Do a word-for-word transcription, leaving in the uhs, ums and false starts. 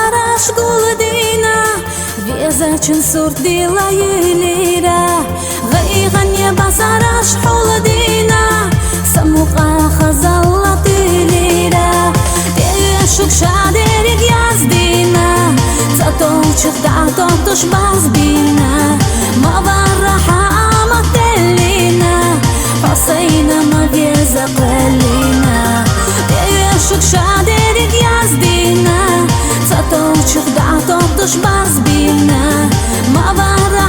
Араш гулдина, везачин сурт дила юлира, гъайгъане басараш хулдина, самукъа хазалла тилира. Тешук шадерик яздина, цатолчух датотуш базбина, мавара хама теллина, Хусайна ма веза къвеллина. Тешук шадерик яздина, цатолчух датотуш базбина, мавара